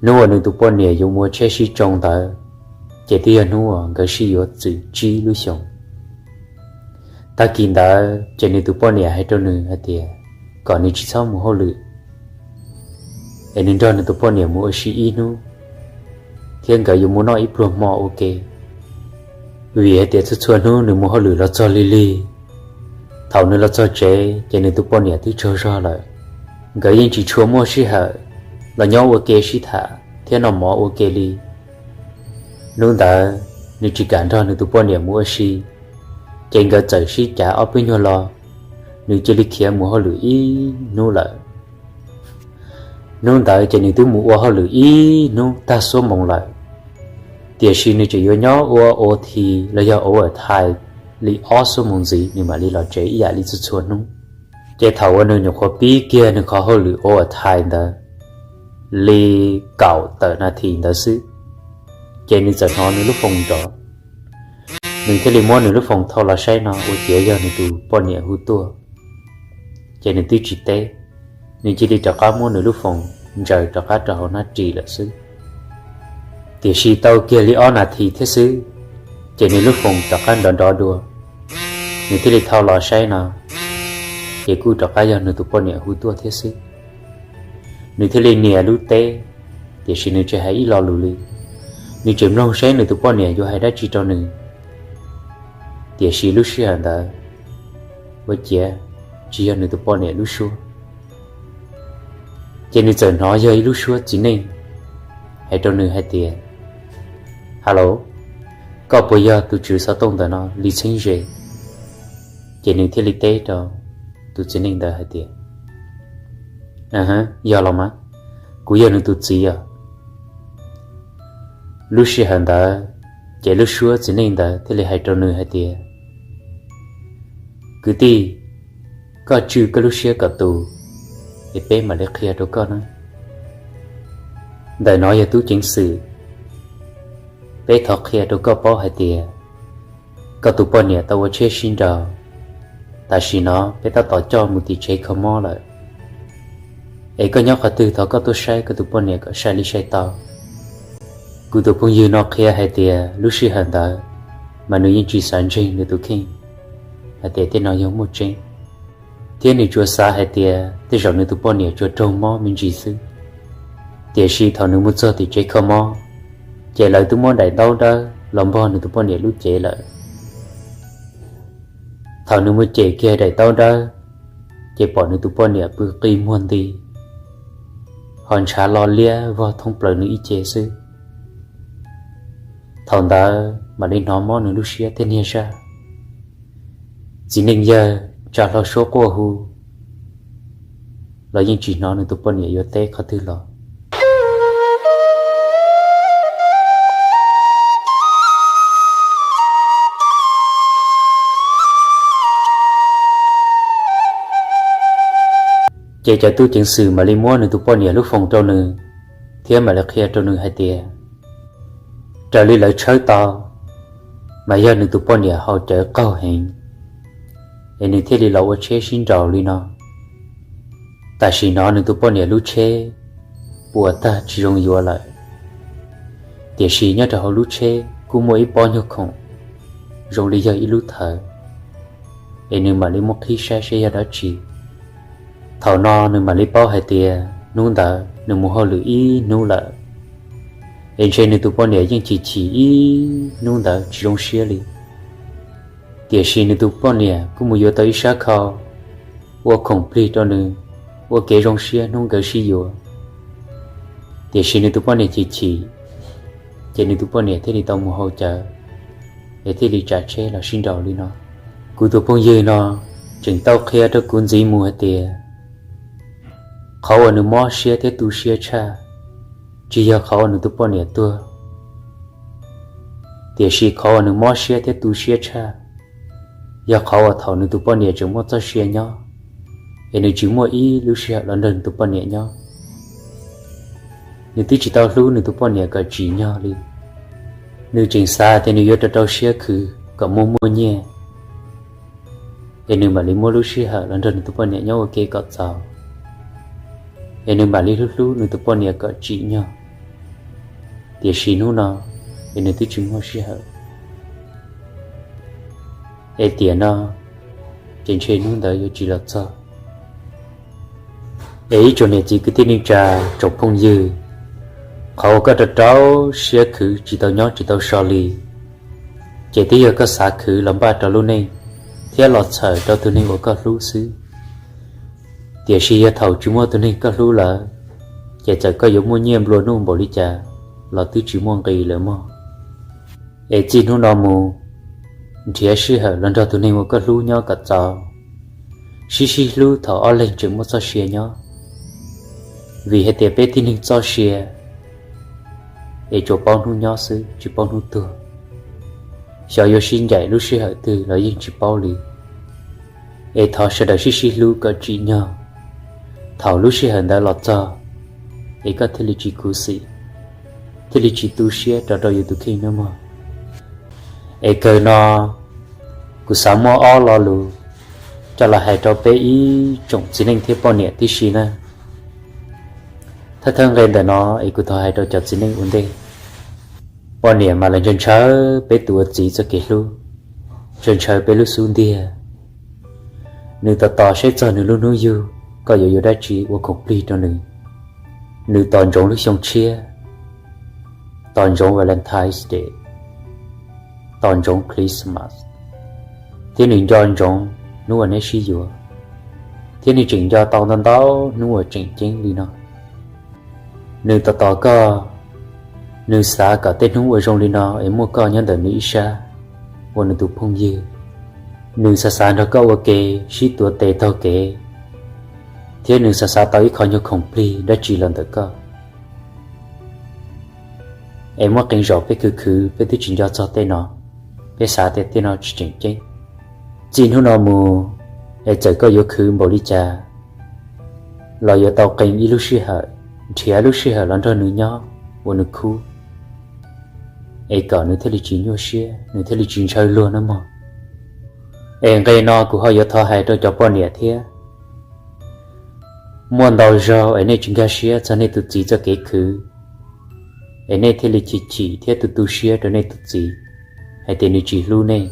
Hnub uas nws tus poj niam yuav mus ua tsheb sib tsoo ntawd, ces twb yog hnub uas nkawd sib yuav txwm tsib lub xyoos. Tag kis ntawd ces nws tus poj niam hais rau nws hais tias kom nws tsis txhob mus hauj lwm, es nws nrog nws tus poj niam mus ua si ib hnub, thiab nkawd yuav mus noj ib pluag hmo ua ke. Vim hais tias txhua txhua hnub nws mus hauj lwm los txog lig lig, thaum nws los txog tsev ces nws tus poj niam twb tsaug zog lawm. Nkawd yeej tsis tshua muaj sij hawm los nyob ua ke sib tham thiab noj mov ua ke li. Hnub ntawd nws tsis kam nrog nws tus poj niam mus ua si, ces nkawd txawm sib cav ob peb nyuag lo, nws cia li khiav mus hauj lwm ib hnub lawm. Hnub ntawd ces nws twb mus ua hauj lwm ib hnub tag xuab moos lawm, tiam sis nws tseem yuav nyob ua ua thi los yog ua thai li ob xuab moos ntxiv nws mam li los tsev ib yam li txhua txhua hnub. Ces thaum uas nws nyuam qhuav pib kiag nws qhov hauj lwm ua thai ntawd li kaum tawm nas this ntawd xwb, ces nws txawm hnov nws lub foos nrov. Nws thiaj li muab nws lub foos thau los saib no ua ciav yog nws tus poj niam hu tuaj. Ces nws twb tsis teb, nws cia li rov qab muab nws lub foos ntsaws rov qab rau hauv hnab ris lawm xwb. Tiam sis tau kiag li ob nas this thiab xwb, ces nws lub foos rov qab nrov nrov dua. Nws thiaj li thau los saib no, ces kuj rov qab yog nws tus poj niam hu tuaj thiab xwb. Nws thiaj li nias lub teb, tiam sis nws tsis hais ib lo lus li. Nws tseem mloog saib nws tus poj niam yuav hais dab tsi rau nws. Tiam sis lub sij hawm ntawd ua ciav tsis yog nws tus poj niam lub suab, ces nws txawm hnov yog ib lub suab txiv neej hais rau nws hais tias, Hello, koj puas yog tus tswv xov tooj ntawm no li txheeb ze? Ces nws thiaj li teb rau tus txiv neej ntawd hais tias, Yog los mas, kuv yog nws tus txiv os. Lub sij hawm ntawd, ces lub suab txiv neej ntawd thiaj li hais rau nws hais tias, Kwv tij, koj tswj koj lub siab kom tus, es peb mam li qhia rau koj na. Ntawm no yog tub ceev xwm, peb thov qhia rau koj paub hais tias koj tus poj niam tau ua tsheb sib nraus, tam sim no peb tab tom coj mus tim tsev kho mob lawm. Es koj nyob qhov twg thov koj tuaj saib koj tus poj niam kom sai li sai tau. Kuv tus phooj ywg no qhia hais tias lub sij hawm ntawd mas nws yeej tsis xav ntseeg nws tus kheej hais tias tej no yog muaj tseeb, thiab nws tsuas xav hais tias tej zaum nws tus poj niam tsuas raug mob me ntsis xwb. Tiam sis thaum nws mus txog tim tsev kho mob, ces lawv twb muab daim ntaub dawb los npog nws tus poj niam lub cev lawm. Thaum nws mus cem kiag daim ntaub dawb, ces pom nws tus poj niam pw qi muag nti, ho ntshav lo liab vog thoob plaws nws ib ce xwb. Thaum ntawd mam li hnov mob nws lub siab thiab niag zaj. Txiv neej yawg tsa hlo suab quaj hu, los yeej tsis hnov nws tus poj niam yuav teb qhov twg los. Ces cov tub ceev xwm mam li muab nws tus poj niam lub foos rau nws, thiab mam li qhia rau nws hais tias, raws li lawv tshawb tau, mas yog nws tus poj niam haus cawv qaug heev, es nws thiaj li los ua tsheb sib nraus li no. Tam sim no nws tus poj niam lub tsheb puas tag tsis zoo yuav lawm, tiam sis nyob rau hauv lub tsheb kuj muaj ib pob nyuag khoom zoo li yog ib lub thawv, es nws mam li muab qhib saib seb yog dab tsi. Thaum no nws mam li paub hais tias hnub ntawd nws mus hauj lwm ib hnub lawm, es ntshe nws tus poj niam yeej chim chim ib hnub ntawd tsis zoo siab li. Tiam sis nws tus poj niam kuj mus yuav tau ib sab khau ua khoom plig rau nws ua kev zoo siab hnub nkawd sib yuav. Tiam sis nws tus poj niam chim chim, ces nws tus poj niam thiaj li tau mus haus cawv, es thiaj li tsav tsheb los sib nraus li no. Kuv tus phooj ywg no tseem tau qhia rau kuv ntxiv mus hais tias, qhov uas nws mob siab thiab tu siab tshaj, tsis yog qhov uas nws tus poj niam tuag, tiam sis qhov uas nws mob siab thiab tu siab tshaj, yog qhov uas thaum nws tus poj niam tseem muaj txoj sia nyob, es nws tsis muaj ib lub sij hawm los nrog nws tus poj niam nyob. Nws twb tsis tau hlub nws tus poj niam kom tsim nyog li. Nws tseem xav tias nws yuav rau rau siab khwv kom muaj muaj nyiaj, es nws mam li muaj lub sij hawm los nrog nws tus poj niam nyob ua ke kom txaus, es nws mam li hlub hlub nws tus poj niam kom tsim nyog. Tiam sis hnub no es nws twb tsis muaj sij hawm, es tiam no ces ntshe hnub ntawd yuav tsis los txog. Es ib tsoom niam txiv kwv tij neej tsa, tsoom phooj ywg, qhov uas koj rau rau siab khwv tsis tau nyob tsis tau so li, ces twb yog koj xav khwv los npaj rau lub neej thiab los txhawm rau tus neeg uas koj hlub xwb. Tiam sis yog thaum tsis muaj tus neeg koj hlub lawm, ces txawm koj yuav muaj nyiaj nplua nuj npaum li cas los twb tsis muaj nqis lawm mog. Es txij hnub no mus, nrhiav sij hawm los nrog tus neeg uas koj hlub nyob kom txaus, sib sib hlub thaum ob leeg tseem muaj txoj sia nyob. Vim hais tias peb tib neeg txoj sia es tsuas paub hnub nyob xwb tsis paub hnub tuag. Xyov yuav sib ncaim lub sij hawm twg los yeej tsis paub li. Es thov sawv daws sib sib hlub kom tsim nyog, thaum lub sij hawm ntawd los txog, es koj thiaj li tsis khuv xim, thiaj li tsis tu siab rau rau yus tus kheej nawb mog. Es kawg no, kuv xav muab ob lo lus coj los hais rau peb ib tsoom txiv neej thiab poj niam tib si na. Thawj thawj nqe ntawm no es kuv thov hais rau cov txiv neej ua ntej. Poj niam mas lawv ntshaw ntshaw peb tus ua txiv txoj kev hlub, ntshaw ntshaw peb lub xub ntiag. Nws tos tos saib txog nws lub hnub yug, koj yuav yuav dab tsi ua khoom plig rau nws. Nws tos ntsoov lub xyoo tshiab, tos ntsoov Valentine's Day, tos ntsoov Christmas, thiab nws nco ntsoov hnub uas neb sib yuav, thiab nws tseem nco tau ntau ntau hnub uas tseem ceeb li no. Nws tos tos koj, nws xav kom tej hnub uas zoo li no es muaj koj nyob ntawm nws ib sab, ua nws tus phooj ywg. Nws xav xav nrog koj ua ke, sib tuav tes taug kev, thiab nws xav xav tau ib qho nyuag khoom plig dab tsi los ntawm koj. Es muaj qee zaum peb khwv khwv peb twb tsis nco txog tej no, peb xav tias tej no tsis tseem ceeb. Txij hnub no mus, es txawm koj yuav khwv npaum li cas los yuav tau qee ib lub sij hawm, nrhiav lub sij hawm los nrog nws nyob ua nws khub, es kom nws thiaj li tsis nyuaj siab, nws thiaj li tsis ntshaw luag nawb mog. Es nqe no kuv ho yuav thov hais rau cov poj niam thiab. Muaj ntau zaug es nej tsis nkag siab txog nej tus txiv txoj kev khwv, es nej thiaj li chim chim thiab tu tu siab rau nej tus txiv hais tias nws tsis hlub nej,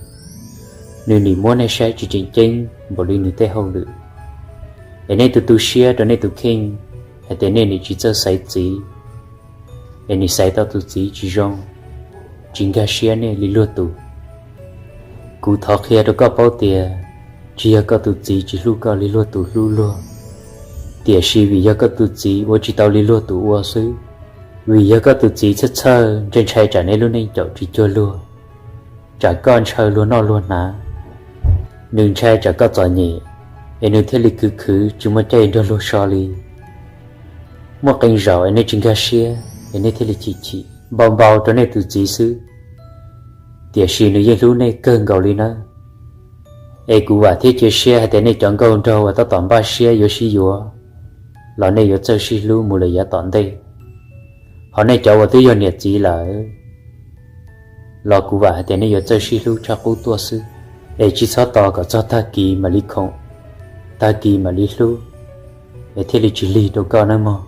nws nim muab nej saib tsis tseem ceeb npaum li nws tej hauj lwm. Es nej tu tu siab rau nej tus kheej hais tias nej nim tsis txawj xaiv txiv, es nim xaiv tau tus txiv tsis zoo, tsis nkag siab nej li luag tus. Kuv thov qhia rau koj paub tias tsis yog koj tus txiv tsis hlub koj li luag tus hlub luag, tiam sis vim yog koj tus txiv ua tsis tau li luag tus ua xwb. Vim yog koj tus txiv txhawj txhawj ntshai ntshai tsam nej lub neej caum tsis cuag luag, tsam koj ntshaw luag noj luag hnav. Nws ntshai tsam koj txom nyem, es nws thiaj li khwv khwv tsis muaj caij nrog luag so li. Muaj qee zaum es nej tsis nkag siab es nej thiaj li chim chim npau npau rau nej tus txiv xwb, tiam sis nws yeej hlub nej kawg nkaus li nawb. Es kuv vam thiab cia siab hais tias nej cov nkauj nraug uas tab tom npaj siab yuav sib yuav los nej yuav txawj sib hlub mus lawm yav tom ntej. Ho nej cov uas twb yog niam txiv lawm los kuv vam hais tias nej yuav txawj sib hlub tshaj qub tuaj xwb. Es tsis txhob tos kom txog tag kis mam li khoom, tag kis mam li hlub, es thiaj li tsis lig rau koj nawb mog.